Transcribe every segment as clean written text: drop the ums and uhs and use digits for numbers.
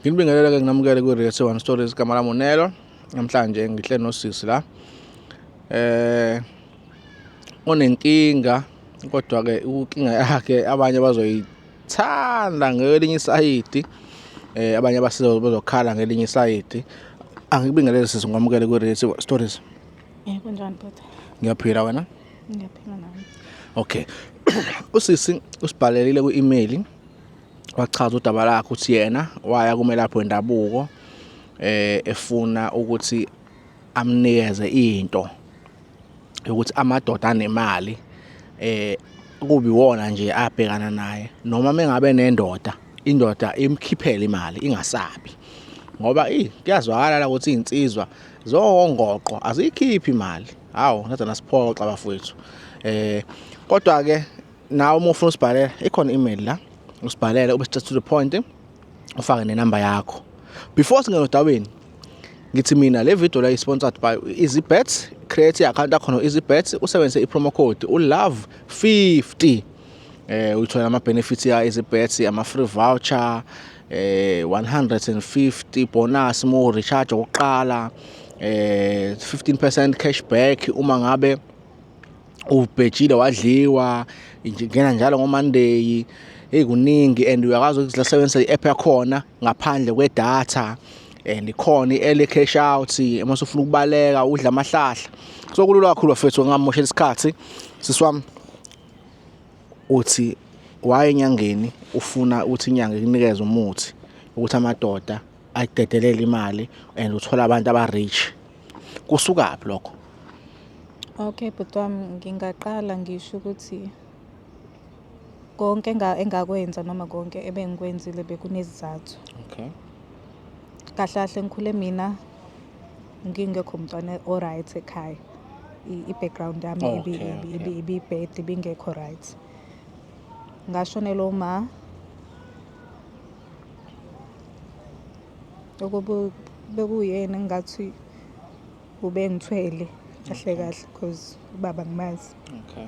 Nginibingelele ke nginamukele kwi-Reality One Stories igama lami uNelo. Namhlanje ngihle nosisi la. Eh onenkinga kodwa ke inkinga yakhe abanye bazoyithanda ngelinye isayidi eh abanye abasiza bazokhala ngelinye isayidi. Angikubingelele sisi ngamukele kwi-Reality One Stories. Eh kunjani bhuti? Ngiyaphila wena? Ngiyaphila nami. Okay. Usisi usibhalelile ku-email wachaza udaba lakhe ukuthi yena waya kumelaphi wendabuko eh efuna ukuthi amnikeze into yokuthi amadoda anemali eh kubi wona nje abhekana naye noma mengabe nendoda indoda imkhiphele imali ingasabi ngoba i kuyazwakala la ukuthi izinsizwa zongoqo aziyikhiphi imali hawu ngathi nasiphoxa bafowethu eh kodwa ke nawe uma ufuna usibhalela ikhona email la usibhalele ube straight to the point ufake nenamba yakho before singene odabeni ngithi mina le video la i-sponsored by EasyBet create i-account yakho no-EasyBet usebenzise i-promo code u-love 50 eh uthola ama benefits ya EasyBet ama free voucher eh 150 bonus mo recharge okokuqala eh 15% cashback uma ngabe ubhejile wadliwa ngena njalo ngoMonday hey kuningi and uyakwazi ukusebenzisa i-app yakhona ngaphandle kwedatha and ikhona i-early cash out uma usufuna ukubaleka udla amahlahla so kulula kakhulu bafethu ngingamoshela isikhathi sisi wami uthi waye enyangeni ufuna ukuthi inyanga ikunikeze umuthi ukuthi amadoda ayidedelele imali and uthola abantu aba-rich kusukaphi lokho Okay bhuti wami ngingaqala ngisho ukuthi konke engakwenza noma konke ebengikwenzile bekunezizathu. Okay. Kahle kahle ngikhule mina ngingekho mntwana o-right ekhaya. I-background yami ibibad ibingekho right. Ngashonelwa uma bekuyena engathi ubengithwele kahle kahle cause ubaba ngimazi. Okay.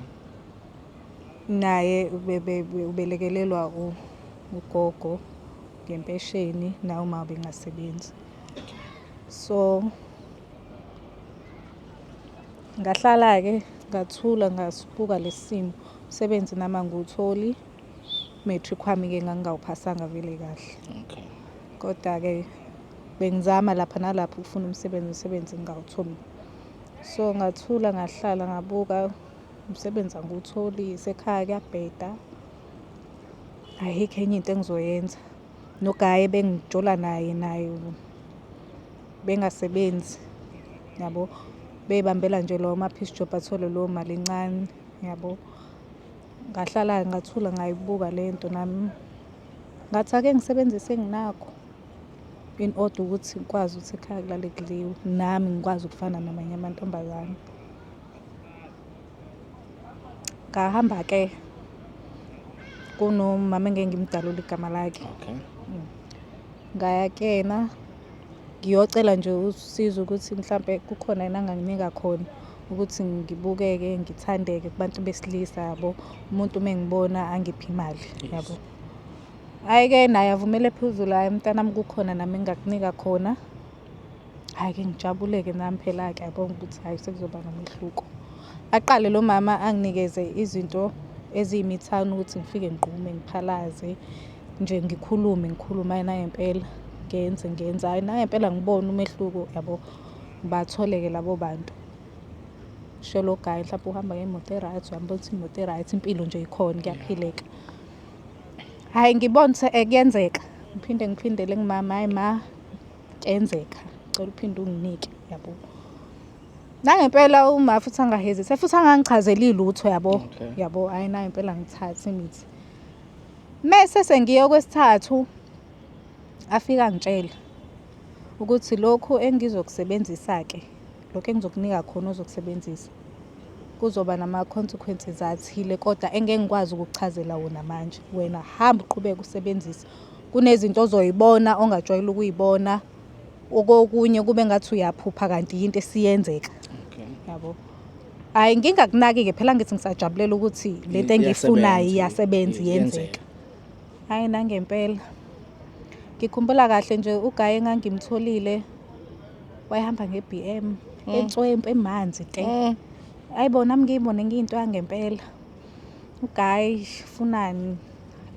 Naye ubelekelelwa ugogo ngempesheni naye uma bengasebenzi. So ngahlala-ke ngathula ngasibuka lesi simo. Umsebenzi nami angiwutholi, matric wami-ke ngangingawuphasanga vele kahle. Okay. Kodwa-ke bengizama lapha nalapha ukufuna umsebenzi, umsebenzi ngingawutholi. So ngathula ngahlala ngabuka umsebenzi angiwutholi, isekhaya kuyabheda. Ayikho enye into engizoyenza. Nogaye bengijola naye naye bengasebenzi yabo. Bey'bambela nje lawo ma-piece job athole leyo mali encane yabo. Ngahlala ngathula ngayibuka le nto nami. Ngathi ake ngisebenzise enginakho in order ukuthi ngikwazi ukuthi ekhaya kulale kudliwe nami ngikwazi ukufana namanye amantombazane. Ngahamba-ke kunomama engeke ngimdalule igama lakhe. Okay. Ngaya kuyena ngiyocela nje usizo ukuthi mhlampe kukhona yini anganginika khona ukuthi ngibukeke ngithandeke kubantu besilisa yabo. Umuntu uma engibona angiphe imali yabo. Hhayi-ke naye avumele phezulu, hhayi mntanami kukhona nami engingakunika khona. Hhayi-ke ngijabule-ke nami phela-ke yabo ukuthi hhayi sekuzoba nomehluko. Aqale lo mama anginikeze izinto eziyimithano ukuthi ngifike ngigqume ngiphalaze nje ngikhulume ngikhulume hhayi nangempela ngenze ngenze hhayi nangempela ngibone umehluko yabo. Ngibathole-ke labo bantu. Sho lo guy mhlawumpe uhamba ngemoto e-right, uyambona ukuthi imoto e-right, impilo nje ikhona kuyaphileka. Hhayi ngibone ukuthi kuyenzeka ngiphinde ngiphindele kumama, hhayi ma kuyenzeka ngicela uphinde unginike yabo. Nangempela uma futhi angahezithe futhi angangichazeli lutho yabo yabo, hhayi nangempela ngithathe imithi. Mese sengiya okwesithathu afike angitshele ukuthi lokhu engizokusebenzisa-ke lokhu engizokunika khona ozokusebenzisa kuzoba nama-consequences athile kodwa engeke ngikwazi ukukuchazela wona manje. Wena hamba uqhubeke usebenzise. Kunezinto ozoyibona ongajwayele ukuyibona, okokunye kube ngathi uyaphupha kanti yinto esiyenzeka. Okay. Yabo. Hhayi ngingakunaki-ke phela ngithi ngisajabulela ukuthi lento engiyifunayo Iyasebenza, iyasebenza iyenzeka. iyenzeka. Hhayi nangempela. Ngikhumbula kahle nje ugaye engangimtholile wayehamba nge-BM entswempu emanzi te. Hayibo, nami ngiyibone ngiyinto yangempela. Ugayi funani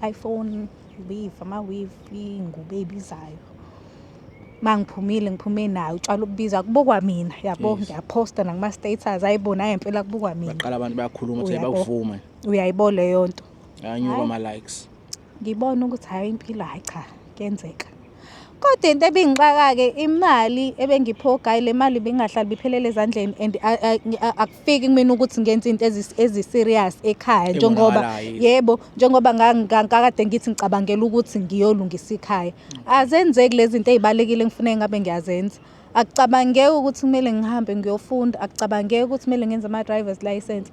iPhone, weave, ama-weave, iy'ngubo ey'bizayo. Uma ngiphumile ngiphume nayo utshwala obubiza kubukwa mina yabo. Ngiyaphosta nakuma-status, hayibo, naye impela kubukwa mina. Baqala abantu bayakhuluma ukuthi Uyabo. Bakuvuma. Uyayibona leyo nto. Ayanyuka Hhayi. ama-likes. Ngibona ukuthi hhayi impilo, hhayi cha, kuyenzeka. Kodwa into ebingixaka-ke imali ebengiphiwa ugayi, le mali ibingahlali, biphelele ezandleni and akufiki kumina ukuthi ngenze into ezi-serious ekhaya njengoba Ebonakalayo. Yebo, njengoba ngangikade ngithi ngicabangela ukuthi ngiyolungisa ikhaya. Azenzeki lezi zinto ey'balulekile engifuneka ngabe ngiyazenza. Akucabangeki ukuthi kumele ngihambe ngiyofunda, akucabangeki ukuthi kumele ngenze ama-drivers license.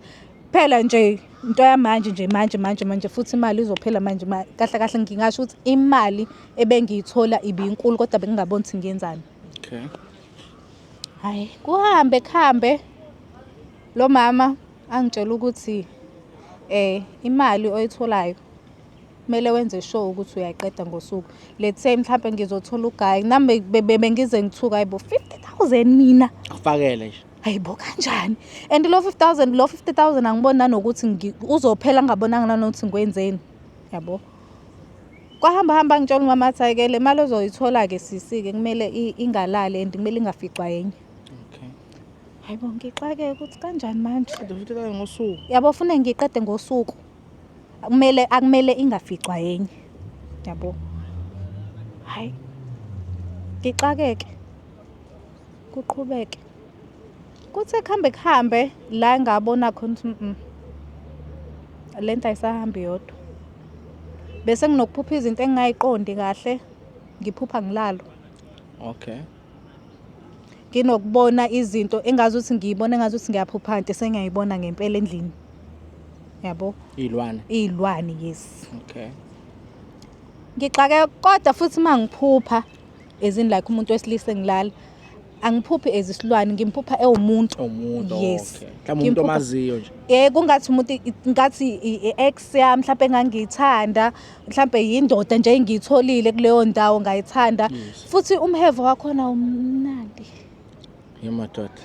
Phela nje into yamanje nje manje manje manje futhi imali izophela manje kahle kahle ngingasho ukuthi imali ebengiyithola ibinkulu kodwa bengingaboni ukuthi ngiyenzani. Hhayi, kuhambe kuhambe lo mama angitshela ukuthi imali oyitholayo kumele wenze sure ukuthi uyayiqeda ngosuku. Let's say mhlampe ngizothola ugayi, nami bengize ngithuka, hayibo, 50,000 mina. Akufakele nje. Hayibo, kanjani? And lo 50,000, lo 50,000 angiboni nanokuthi uzophela ngingabonanga nanokuthi ngikwenzeni. Yabo. Kwahamba hamba ngitshela umama athi hhayi-ke le mali ozoyithola-ke sisi-ke kumele ingalali and kumele ingaficwa yenye. Hayibo, ngixakeke ukuthi kanjani manje? Qeda 50,000 ngosuku. Yabo, fune ngiqede ngosuku. Kumele akumele ingaficwa yenye. Yabo. Hayi. Ngixakeke. Kuqhubeke. Kuthe kuhambe kuhambe la ngabona khona ukuthi lento ayisahambi yodwa. Bese nginokuphupha izinto engingayiqondi kahle, ngiphupha ngilalo. Nginokubona izinto engazi ukuthi ngiyibona engazi ukuthi ngiyaphupha kanti sengiyayibona ngempela endlini. Yabo? Iy'lwane. Iy'lwane, yes. Ngixake kodwa futhi mangiphupha as in like umuntu wesilisa engilala, angiphuphi as isilwane, ngimphupha ewumuntu. Umuntu. Yes. Okay. Mhlawumbe umuntu Ngimphupha- omaziyo nje. Kungathi umuntu ngathi i-ex yami mhlawumbe engangiyithanda, mhlawumbe yindoda nje engiyitholile kuleyo ndawo ngayithanda. Futhi umhevo wakhona umnandi. Yemadoda.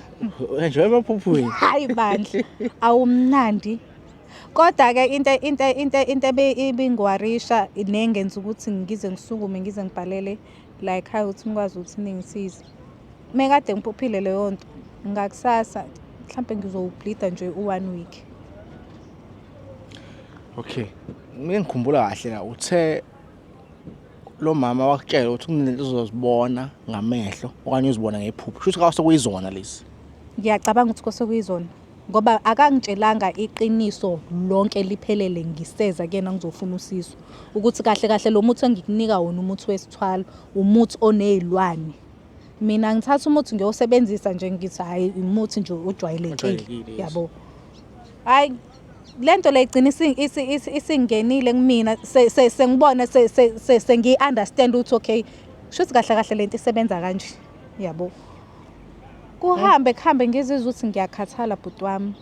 Nje emaphuphweni. Hayi bandla, awumnandi. Kodwa ke into ibingiwarisha nengenza ukuthi ngize ngisukume ngize ngibhalele la ekhaya ukuthi nikwazi ukuthi ningisize. Mekade ngiphuphile leyo nto, ngakusasa mhlambe ngizowubleeda nje u1 week. Okay. Mina ngikhumbula kahle la uthe lo mama wakutshela ukuthi kunezinto ozozibona ngamehlo okanye uzibona ngephupho. Kusho ukuthi kwasekuyizona lezi. Ngiyacabanga ukuthi kwasekuyizona ngoba akangitshelanga iqiniso lonke liphelele ngiseza kuyena ngizofuna usizo. Ukuthi kahle kahle lo muthi engikunika wona umuthi wesithwalo, umuthi onezilwane. Mina ngithatha umuthi ngiyosebenzisa nje ngithi hayi umuthi nje ojwayelekile. Ojwayelekile, yes. Yabo. Hayi lento le igcina isingenile kumina, sengibona sengiyi-understand ukuthi okay shuthi kahle kahle lento isebenza kanje. Yabo. Kuhambe kuhambe ngizizwa ukuthi ngiyakhathala bhuti wami.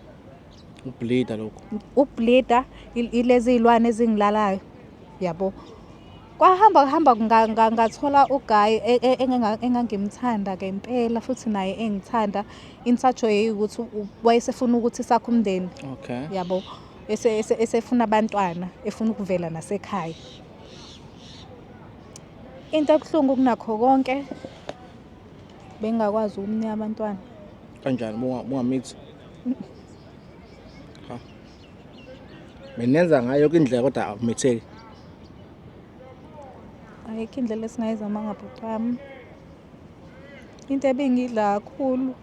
Ubleeda lokho. Ubleeda ilezi izilwane ezingilalayo. Yabo. Kwahamba kuhamba ngathola uguy engangimthanda ngempela futhi naye engithanda in such a way ukuthi wayesefuna ukuthi sakhe umndeni. Yabo. Esefuna abantwana, efuna ukuvela nasekhaya. Into ebuhlungu kunakho konke bengakwazi ukumnika abantwana. Kanjani bungamithi? Ha. Benenza ngayo yonke indlela kodwa akumitheki. Ayikho indlela esingayizama ngabhuti wami. Into ebengidla kakhulu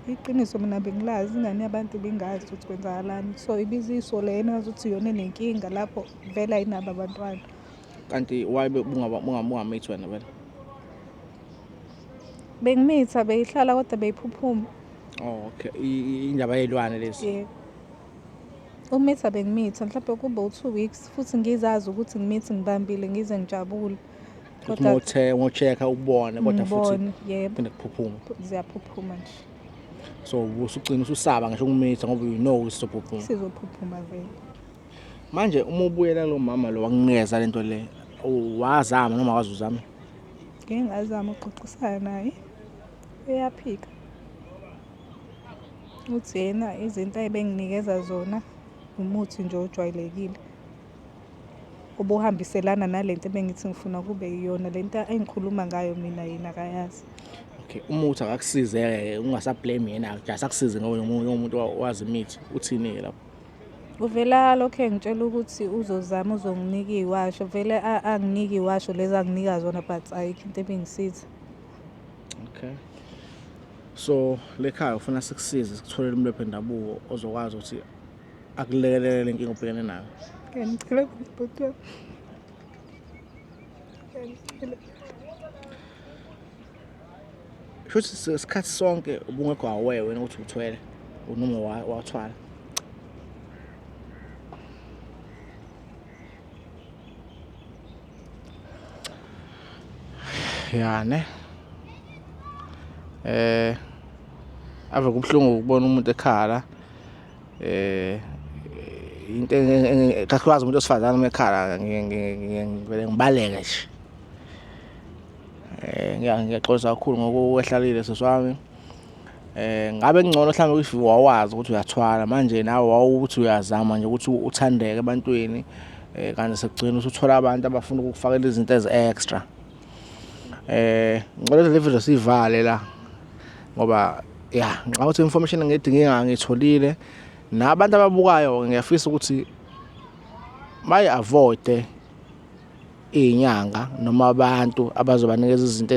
iqiniso mina bengilazi ingane yabantu ibingazi ukuthi kwenzakalani. So ibiziso lena ngazuthi iyona enenkinga lapho vele ayinabo abantwana. Kanti why bungamithi wena vele? Bengimitha beyihlala kodwa beyiphuphuma. Oh okay, indaba yezilwane lezi. Yebo. Umitha bengimitha mhlawumbe kube u2 weeks futhi ngizazi ukuthi ngimithi ngibambile ngize ngijabule. Kodwa uthe ngocheck ubone kodwa futhi ngibone, yebo. Phinde kuphuphuma. Ziyaphuphuma nje. So usugcina ususaba ngisho ukumitha ngoba you know usizophuphuma. Sizophuphuma vele. Manje uma ubuyela lo mama lo wakunikeza lento le. Wazama noma wazi uzama? Ngike ngazama ukuxoxisana naye, uyaphika. Uthi yena izinto ayebenginikeza zona umuthi nje ojwayelekile obuhambiselana nale nto ebengithi ngifuna kube iyona. Le nto engikhuluma ngayo mina yena akayazi. Okay, umuthi akakusize-ke ungasa-blame yena-ke, just akusize ngoba umuntu wazi imithi. Uthini-ke lapho? Uvela alokhu engitshela ukuthi uzozama uzonginika iy'washo, vele anginike iy'washo lezi anginika zona but ayikho into ebingisiza. Okay. So lekhaya ufuna sikusize sikutholele umlaphi wendabuko ozokwazi ukuthi akulekelele le nkinga obhekene nayo. Ngiyanicela bhuti wami. Ngiyanicela. Shuthi isikhathi sonke ubungekho aware wena ukuthi uthwele noma wathwala. Ya ne. Eh ave kubuhlungu ukubona umuntu ekhala. Eh into kakhulukazi umuntu osifazane uma ekhala ngivele ngibaleke nje. Eh ngiyaxolisa kakhulu ngokwehlalile sisi wami. Eh ngabe kungcono mhlawumbe if wawazi ukuthi uyathwala manje nawe wawuthi uyazama nje ukuthi uthandeke ebantwini eh kanti sekugcina usuthola abantu abafuna ukukufakela izinto ezi extra. Eh ngicela le video sivale la ngoba ya ngicabanga ukuthi information engidinga ngitholile nabantu ababukayo ngiyafisa ukuthi bayi avoid iy'nyanga noma abantu abazobanikeza izinto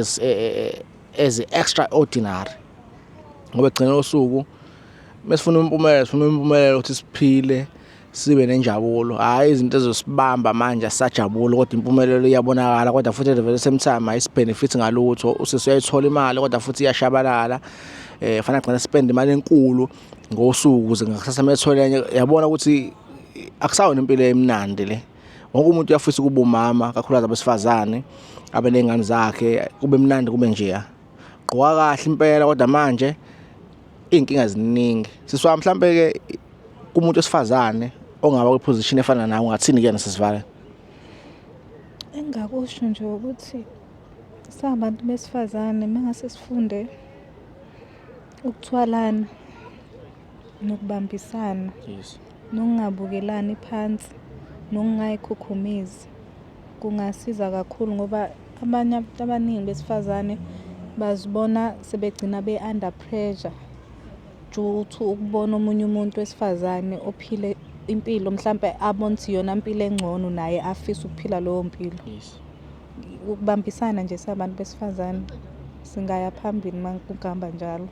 ezi-extraordinary ngoba ekugcineni kosuku mesifuna impumelelo sifuna impumelelo ukuthi siphile sibe nenjabulo hhayi izinto ezosibamba manje asisajabuli kodwa impumelelo iyabonakala kodwa futhi at the very same time ayisibenefit ngalutho usisi uyayithola imali kodwa futhi iyashabalala um fanele agcine spend imali enkulu ngosuku ukuze ngakusasa methole enye yabona ukuthi akusawona impilo emnandi le. Wonke umuntu uyafisa ukuba umama, kakhulukazi abesifazane abe ney'ngane zakhe, kube mnandi kube njeya. Gqoka kahle impela kodwa manje iy'nkinga ziningi. Sisi wami mhlampe-ke kumuntu wesifazane ongaba kwi-position efana nawe ungathini kuyena sisivale? Engingakusho nje ukuthi sabantu besifazane mangase sifunde ukuthwalana nokubambisana. Yes. Nokungabukelani phansi nokungayikhukhumezi kungasiza kakhulu ngoba abanye abantu abaningi besifazane bazibona sebegcina be-under pressure due to ukubona omunye umuntu wesifazane ophile impilo mhlampe abone ukuthi iyona mpilo engcono naye afise ukuphila leyo mpilo. Yes. Ukubambisana nje sabantu besifazane singaya phambili uma kuhamba njalo.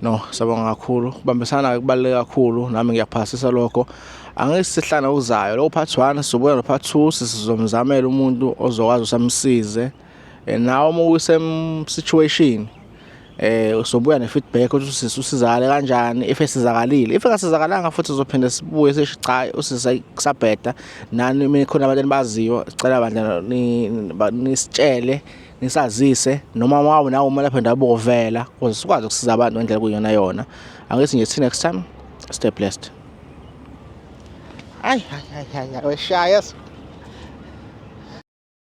No, siyabonga kakhulu. Ukubambisana kubaluleke kakhulu nami ngiyaphasisa lokho. Angeke sihlane okuzayo. Lo part 1 sizobuya no part 2 sizomzamela umuntu ozokwazi usamsize. Eh, nawe uma ukuse situation eh usobuya ne feedback ukuthi usisi usizakale kanjani if esizakalile if engasizakalanga futhi uzophinde sibuye sisho cha usisi kusabheda nani mina khona abantu enibaziyo sicela bandla nisitshele nisazise noma wawo nawe umelaphi wendabuko vela ukuze sikwazi ukusiza abantu ngendlela kuyiyona yona. Angithi nje see next time, stay blessed. Ay ay ay ay, weshaya.